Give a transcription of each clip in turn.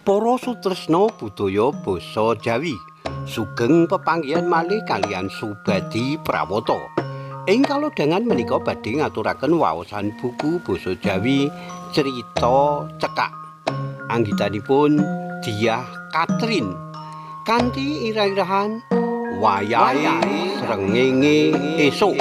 Para sutresna budaya basa Jawi, sugeng pepanggihan malih kaliyan Subadi Prawata. Ing kalodhangan menika badhe ngaturaken waosan buku basa Jawi Crita Cekak. Anggitanipun Dyah Katrin. Kanthi irah-irahan Wayahe Srengenge Esuk.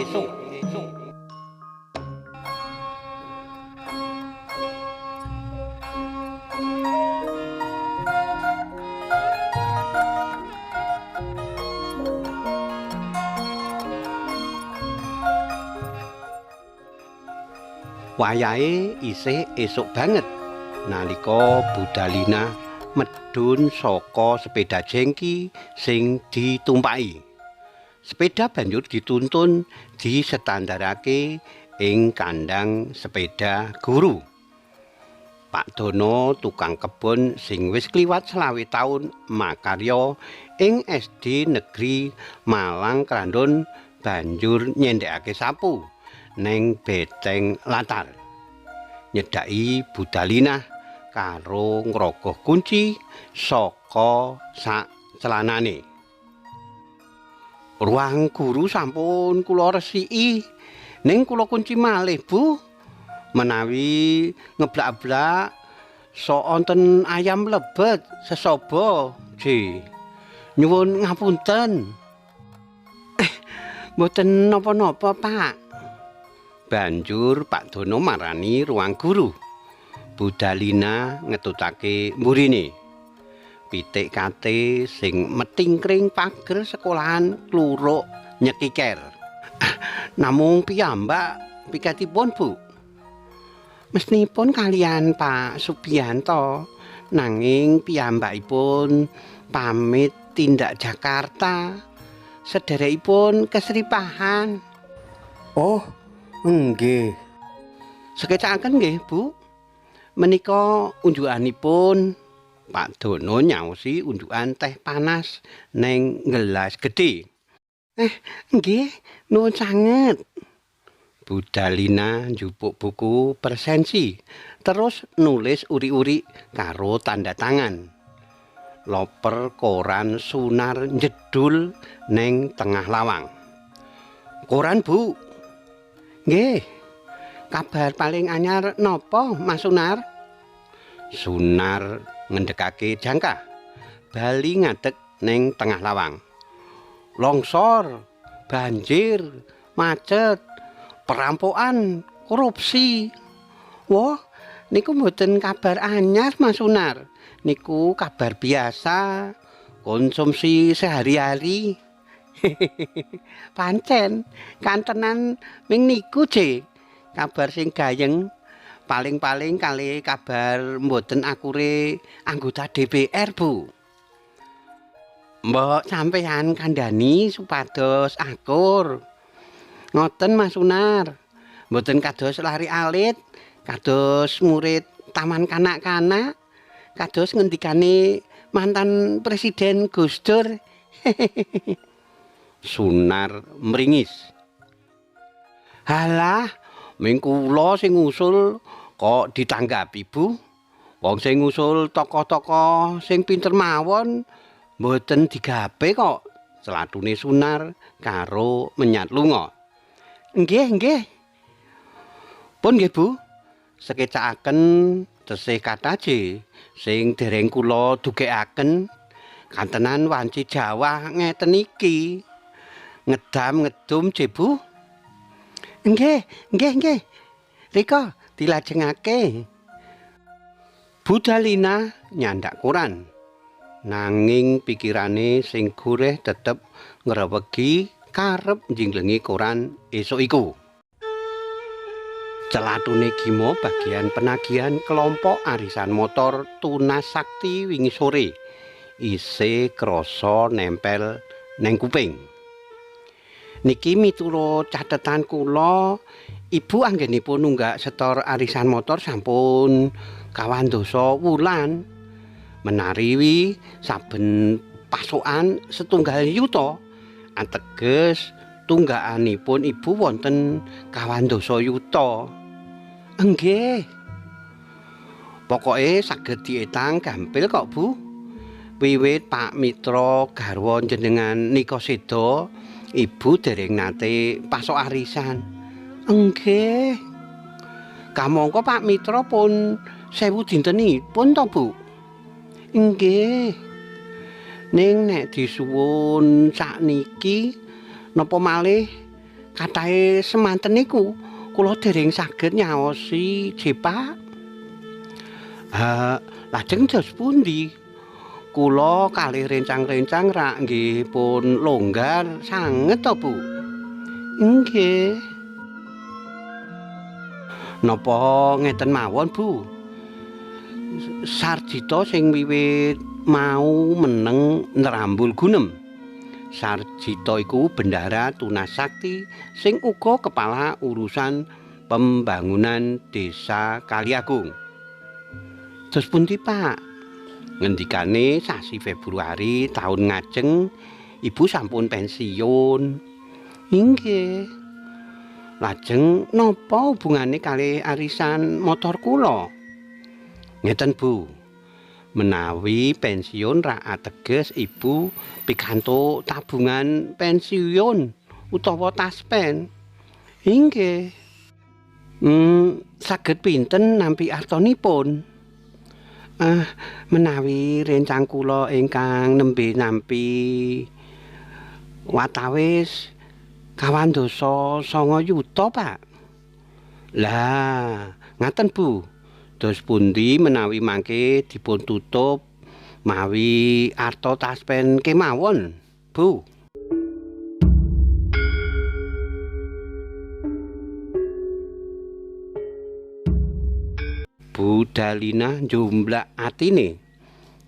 Wayahe isih esuk banget nalika Budalina medhun saka sepeda jengki sing ditumpaki. Sepeda banjur dituntun disetandarake ing kandang sepeda guru. Pak Dono tukang kebon sing wis kliwat 25 taun makarya ing SD Negeri Malang Krandon banjur nyendhekake sapu neng beteng latar. Nyedhaki Budalina karo ngrogoh kunci saka sak celanane. Ruang guru sampun kula resiki, ning kula kunci malih, Bu. Menawi ngeblak-blak sok wonten ayam lebet sesaba, J. Nyuwun ngapunten. Mboten napa-napa, Pak. Banjur Pak Dono marani ruang guru. Budalina ngetutake mburine. Pitik kate sing metingkring pager sekolahan kluruk nyekiker. Namung piyambak piketipun, Bu. Mesnipun kalian Pak Subianto, nanging piyambakipun pamit tindak Jakarta. Sederekipun kesripahan. Oh, nggih. Sekecakaken nggih, Bu. Menika unjukanipun. Pak Dono nyaosi unjukan teh panas neng gelas gedhe. Nggih, nuwun sanget. Budalina njupuk buku presensi, terus nulis uri-uri karo tanda tangan. Loper koran Sunar njedul neng tengah lawang. Koran, Bu. Nggih. Kabar paling anyar napa, Mas Sunar? Sunar ngendhekake jangka. Bali ngadeg ning tengah lawang. Longsor, banjir, macet, perampokan, korupsi. Wah, niku mboten kabar anyar, Mas Sunar. Niku kabar biasa, konsumsi sehari-hari. Pancen, kantenan ming niku, J. Kabar sing gayeng paling-paling kali kabar mboten akure anggota DPR, Bu. Mbok sampeyan kandhani supados akur. Ngoten, Mas Sunar. Mboten kados lari alit, kados murid taman kanak-kanak, kados ngendikane mantan Presiden Gus Dur. Sunar mringis. Halah, ming kula sing ngusul kok ditanggapi, Bu. Wong sing ngusul tokoh-tokoh sing pinter mawon mboten digape kok. Celatune Sunar karo menyat lunga. Nggih, nggih. Pun nggih, Bu. Sekecakaken tesih kathah sing dereng kula dugekaken. Kantenan wanci Jawa ngeten iki. Ngedam ngedum, J, Bu. Nggih, nggih, nggih. Rika dilajengake. Budalina nyandak koran. Nanging pikirane sing gurih tetep ngrewegi karep njinglengi koran esuk iku. Celatune Gimo bagian penagihan kelompok arisan motor Tunas Sakti wingi sore isih krasa nempel neng kuping. Niki miturut catetan kula, ibu anggenipun nunggak setor arisan motor sampun 22 wulan. Menariwi saben pasokan 1 yuta. Ateges tunggakanipun ibu wonten 22 yuta. Nggih. Pokoke saged dietang gampil kok, Bu. Wiwit Pak Mitra garwa jenengan nika seda, Ibu dereng nate pasok arisan. Nggih. Kamangka Pak Mitra pun 1000 dintenipun to, Bu? Nggih. Ning nek disuwun sakniki napa malih kathahe semanten niku kula dereng saged nyaosi, Pak. Lajeng dos pundi? Kula kalih rencang-rencang rak nggih pun longgar sanget to, Bu? Nggih. Napa ngeten mawon, Bu? Sarjita sing wiwit mau meneng nerambul gunem. Sarjita iku bendahara Tunas Sakti sing uga kepala urusan pembangunan Desa Kaliagung. Terus pundi, Pak? Ngendikane sasi Februari tahun ngajeng Ibu sampun pensiun. Inggih. Lajeng napa hubungane kalih arisan motor kula? Ngeten, Bu. Menawi pensiun rak ateges Ibu pikantuk tabungan pensiun utawa taspen. Inggih. Saged pinten nampi artanipun? Menawi rencang kula ingkang nembe nampi watawis 9 yuta, Pak. Lah, ngaten, Bu. Dos pundi menawi mangke dipun tutup mawi arta taspen kemawon, Bu? Bu Dalina njumblak atine.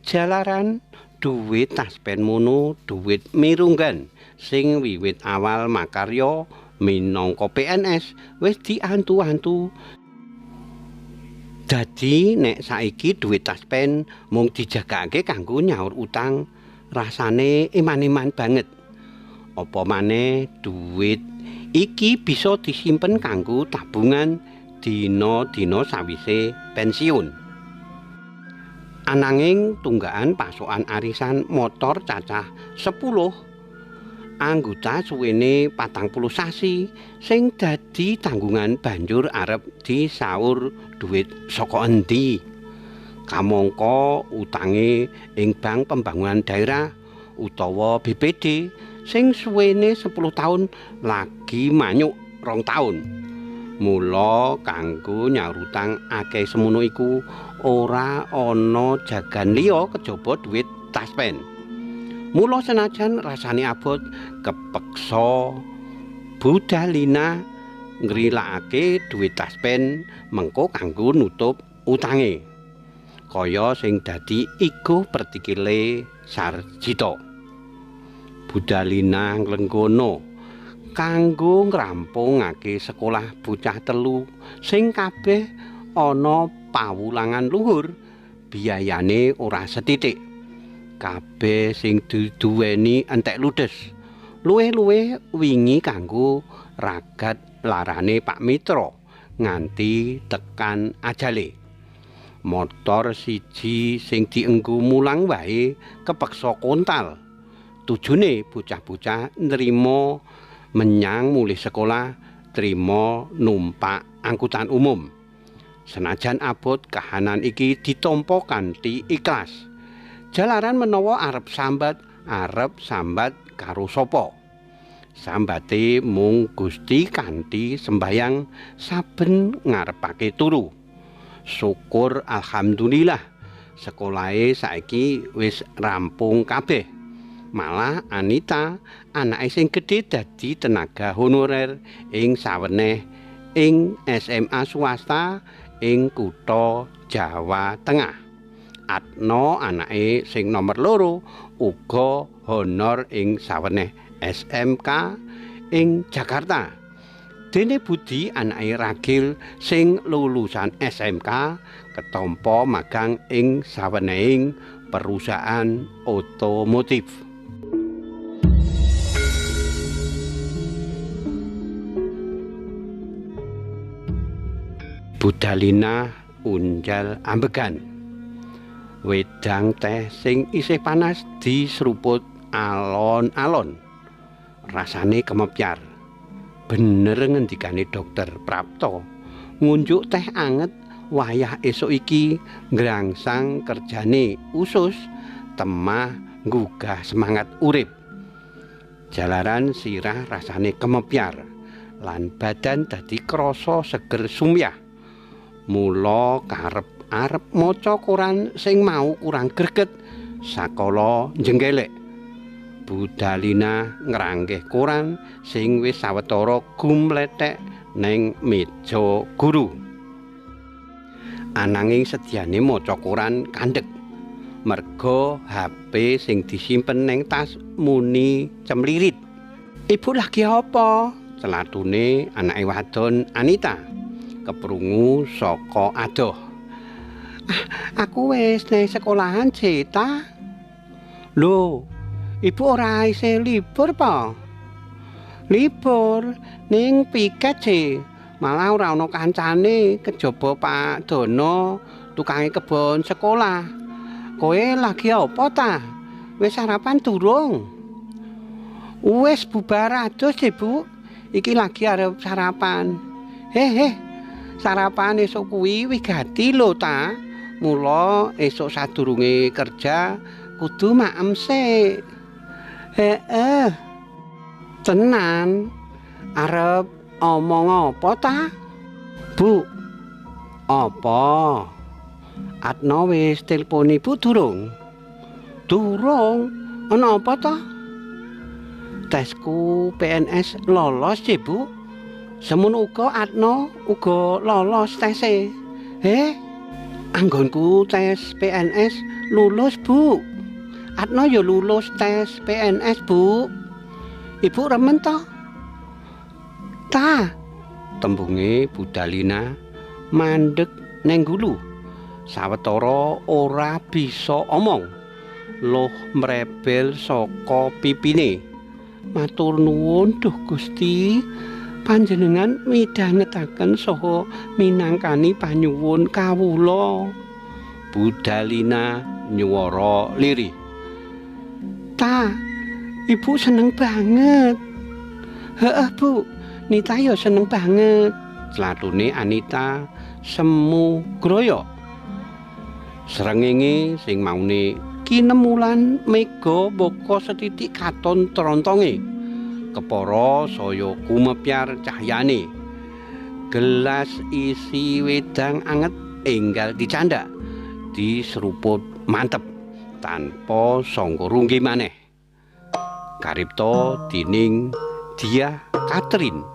Jalaran duit taspen mono duit mirunggan sing wiwit awal makarya minangka PNS wis diantu-antu. Dadi nek saiki duit taspen mung dijagake kanggo nyaur utang, rasane eman-eman banget. Apa maneh duit iki bisa disimpen kanggo tabungan dina-dina sawise pensiun. Ananging tunggakan pasokan arisan motor cacah 10 anggota suwene 40 sasi sing dadi tanggungan banjur arep disaur duit saka endi. Kamangka utange ing Bank Pembangunan Daerah utawa BPD sing suwene 10 taun lagi manyuk 2 taun. Mula kanggo nyaur utang akeh semono iku ora ana jagan liya kejaba duit taspen. Mula senajan rasane abot kepeksa Bu Dalina ngrilakake duit taspen mengko kanggo nutup utange. Kaya sing dadi ego pertikile Sarjita. Bu Dalina nglenggono kanggo ngrampungake sekolah bocah telu sing kabeh ana pawulangan luhur, biayane ora sethithik. Kabeh sing diduweni entek ludes. Luwih-luwih wingi kanggo ragat larane Pak Mitra nganti tekan ajale. Motor siji sing dienggo mulang wae kepeksa kontal. Tujune bocah-bocah nrimo menyang mulih sekolah trimo numpak angkutan umum. Senajan abot kahanan iki ditampa kanthi ikhlas. Jalaran menawa arep sambat karo sapa? Sambate mung Gusti kanthi sembayang saben ngarepake turu. Syukur alhamdulillah, sekolahe saiki wis rampung kabeh. Malah Anita, anake sing gedhe dadi tenaga honorer ing saweneh ing SMA swasta ing kutha Jawa Tengah. Atno anake sing nomor 2 uga honor ing saweneh SMK ing Jakarta. Dene Budi anake Ragil sing lulusan SMK ketampa magang ing sawenehing perusahaan otomotif. Bu Dalina unjal ambegan. Wedang teh sing isih panas diseruput alon-alon. Rasane kemepyar. Bener ngendikane Dokter Prapto. Ngunjuk teh anget wayah esuk iki ngrangsang kerjane usus temah nggugah semangat urip. Jalaran sirah rasane kemepyar lan badan dadi krasa seger sumyah. Mula karep arep maca koran sing mau kurang greget sakala njenggelek. Budalina ngrangkeh koran sing wis sawetara gumlethek ning meja guru. Ananging sedyane maca koran kandhek. Merga HP sing disimpen ning tas muni cemlirit. "Ibu lagi apa?" celatune anake wadon Anita. Keprungu saka adoh. "Ah, aku wis ning sekolahan, Cita." "Lho, ibu ora isih libur pa?" "Libur ning piket, Ce. Malah ora ana kancane kejaba Pak Dono, tukange kebon sekolah. Kowe lagi apa ta? Wis sarapan durung?" "Wis bubar adus, Ibu. Iki lagi arep sarapan." "Heh, sarapan esuk kuwi wigati lho ta. Mula esuk sadurunge kerja kudu maem sik." "Heeh. Tenan. Arep omong apa ta?" "Bu, apa? Atno wis telepon ibu durung?" "Durung. Ana apa ta?" "Tesku PNS lolos, Bu. Semono uga Atno uga lolos tese." "Heh, anggonku tes PNS lulus, Bu. Atno ya lulus tes PNS, Bu. Ibu remen ta?" "Ta." Tembunge Budalina mandeg neng gulu. Sawetara ora bisa omong. Loh mrebel saka pipine. "Matur nuwun duh Gusti, panjenengan midhangetaken saha minangkani panyuwun kawula." Budalina nyuwara lirih. "Ta, ibu seneng banget." "Heeh, Bu. Nita ya seneng banget." Clatune Anita semu groyok. Srengenge sing maune kinemulan mega baka setitik katon trontonge. Kepara saya kumepyar cahyane. Gelas isi wedang anget enggal dicandak, diseruput mantep tanpa sangka runggi maneh. Karipta dening Diah Catherine.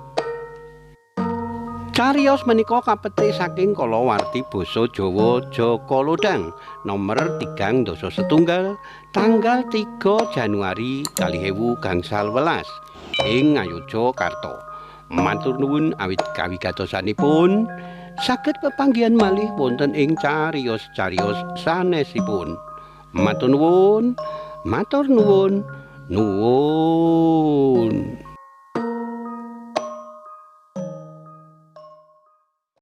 Cariyos menika kapetik saking kalawarti basa Jawa Jaka Lodhang nomer 3 tanggal 3 Januari 2011 ing Ngayogyakarta. Matur nuwun awit kawigatosanipun saged pepanggihan malih wonten ing cariyos-cariyos sanesipun. Matur nuwun, matur nuwun, nuwun.